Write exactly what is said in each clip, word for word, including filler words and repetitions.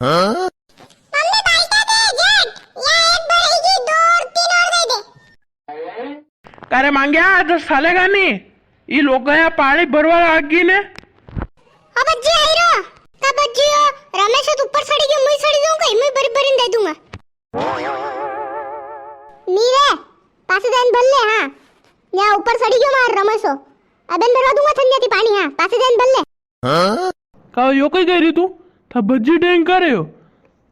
Mummy, Balta दे, झट। या एक भरेगी, दो और तीन और दे दे। अरे मांग्या, आज सालेगा नी, ई लोग यहाँ पाणी भरवा लागी ने। अब बज्जी आई रो। का बज्जी हो? रमेश तो ऊपर सड़ी गयो, मुई सड़ी जाऊं कई, मुई भरी भरी दे दूंगा। नी रे, पासे जाइन भर ले, हाँ। या ऊपर सड़ी गयो मार रमेशो। अबेन भरवा दूंगा थंडिया थी पाणी, हाँ, पासे जाइन भर ले। का यो कई कह रही तू? था भज्जी टैंकर है यो।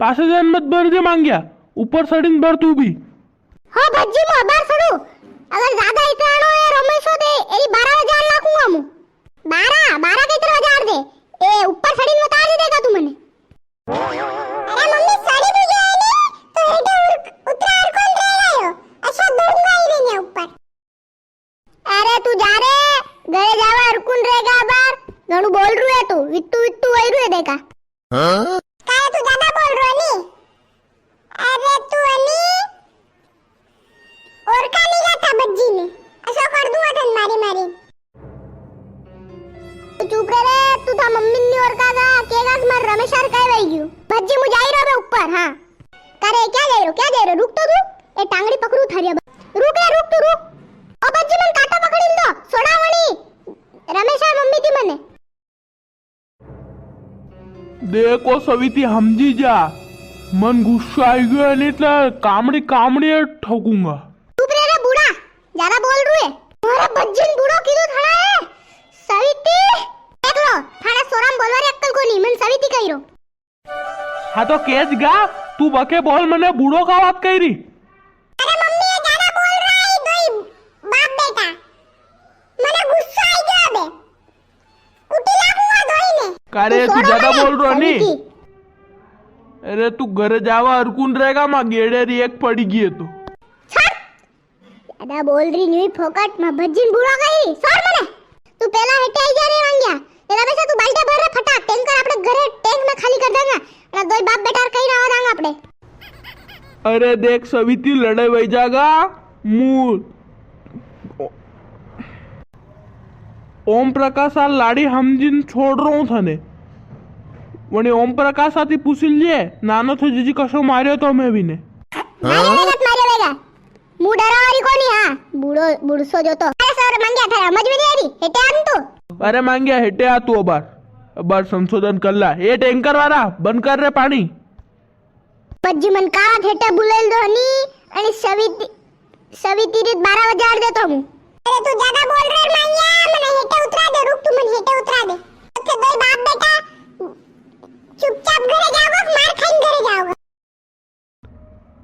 पासे जाइन मत भर जे मांग्या, ऊपर सड़ीन भर तू भी। हो भज्जी, मु अबार सड़ू। अगर ज्यादा इतराणो है रमेशो दे, एरी बारह हजार लाखूंगा मु। बारह, बारह के इतरा हजार दे। ए, ऊपर सड़ीन उतार दे देगा तू मने। अरे मम्मी, सड़ी भी गया है नी, तो हेठे उर-, उतरा और कौन रहेगा यो? अशोक धरूंगा ही नहीं है ऊपर। अरे तू जा रे, घरे जावा और कौन रहेगा अबार? घणू बोल रू है तू, वित्तू वित्तू वही रू है देखा। हाँ? काहे तू ज्यादा बोल रू है नी? अरे तू अनी और का नहीं था बज्जी ने, असो कर दूंगा थन मारी मारी। तू चुप रे रे, तू था मम्मी ने और का था, केगा कि मार रमेशार काय वही गयो। बज्जी मु जाई रो बे ऊपर, हाँ। का रे, क्या जाई रो, क्या जाई रो, रुक तो तू। ए टांगड़ी पकड़ू थारी अब। रुक रे, रुक तू, रुक। ओ बज्जी मन काटा पकड़ी दो, सोड़ा वणी। रमेशार मम्मी थी मने। देखो सविती, हमजी जा, मन गुस्सा आई गयो है, नी तो कामड़ी कामड़ी ठोकूंगा। चुप रे रे बूढ़ा, ज्यादा बोल रू है। अरे बज्जिन बूढ़ो कीधो थारा है। सविती, देख लो, थारा सोराम बोलवा री अक्कल कोनी, मन सविती कही रो। हाँ तो केज गा, तू बके बोल, मने बूढ़ो का बात कही री। अरे मम्मी, ये ज्यादा बोल रहा है, दोई बाप बेटा। मने गुस्सा आई गयो अबे। कुटी लागूंगा दोई ने। का रे, तू ज्यादा बोल रो नी। अरे, तू घरे जावा, हरकुन रहेगा, मां गेड़े री एक पड़ी गई है तो। छोड़। ज्यादा बोल री न्यू फोकट में भज्जीन बुरा गई। छोड़ मने। तू पहला हेटे आई जा रे मांग्या। तेरा पैसा तू बाल्टिया भर रे फटाक, टैंकर आपणे घरे टैंक में खाली कर देगा। ना दोई बाप बेटा कहीं ना आवा दांगा आपणे। अरे देख सविती, लड़ाई वही जागा, मु ओम प्रकाश आ लाड़ी हमजीन छोड़ रो हूँ थने। वने ओम प्रकाश आती पूछ लिए, नानो थो जीजी कसो मारियो तो मैं भी ने। मारियो वेगा, मारियो वेगा। मु डरावारी कोनी, हाँ। बूढ़ो, बूढ़सो जो तो। अरे सर, मांग्या थारे समझ में नहीं आ रही। हेटे आ तू। अरे मांग्या, हेटे आ तू अबार। अबार संशोधन कर ला। ए टैंकर वाला, बंद कर रे पानी। भज्जी मन कावा हेटे बुलेल दो हनी, अने सविती, सविती रीत बारह हजार देतो हूँ। अरे तू ज्यादा बोल रहे मांग्या, मने हेटे उतरा दे, रुक तू मने हेटे उतरा दे। ओके दोई बाप बेटा चुपचाप घरे जाओगा, मार खाइन घरे जाओगा।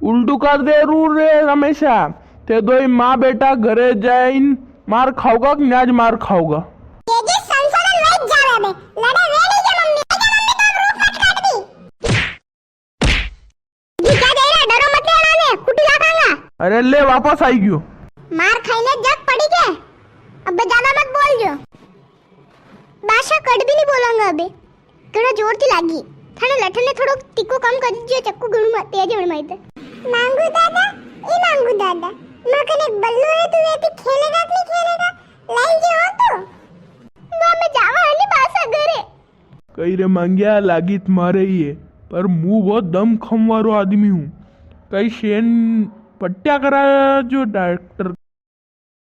उल्टू कर दे रू रे रमेशा, ते दोई माँ बेटा घरे जाइन मार खाओगा कि न्याज मार खाओगा? ये जी संशोधन वही जावे बे, लड़े वे नहीं के मम्मी, के मम्मी तो रूप कट काट दी। जी क्या दे रहा, डरो मत लेना ने, कुटी लाखांगा। अरे ले, वापस आई गयो। मार खाइने जग पड़ी के, अब ज्यादा मत बोल जो। बासा कट भी नहीं बोलांगा अबे। घणो जोर थी लागी। थाने लठन ने थोड़ो तीखो कम कर दीजिए, चक्कू घणो मा-, तेज है माई ते। मांगू दादा, ए मांगू दादा, मां कने बल्लो है, तू ये पे खेलेगा कि नहीं खेलेगा? लाई के हो तो। मां मैं जावा है नी बासा घरे। कई रे मांग्या, लागी तो मारे ही है, पर मु बहुत दम खम वारो आदमी हूँ। कई शेन पट्टिया करा जो डॉक्टर।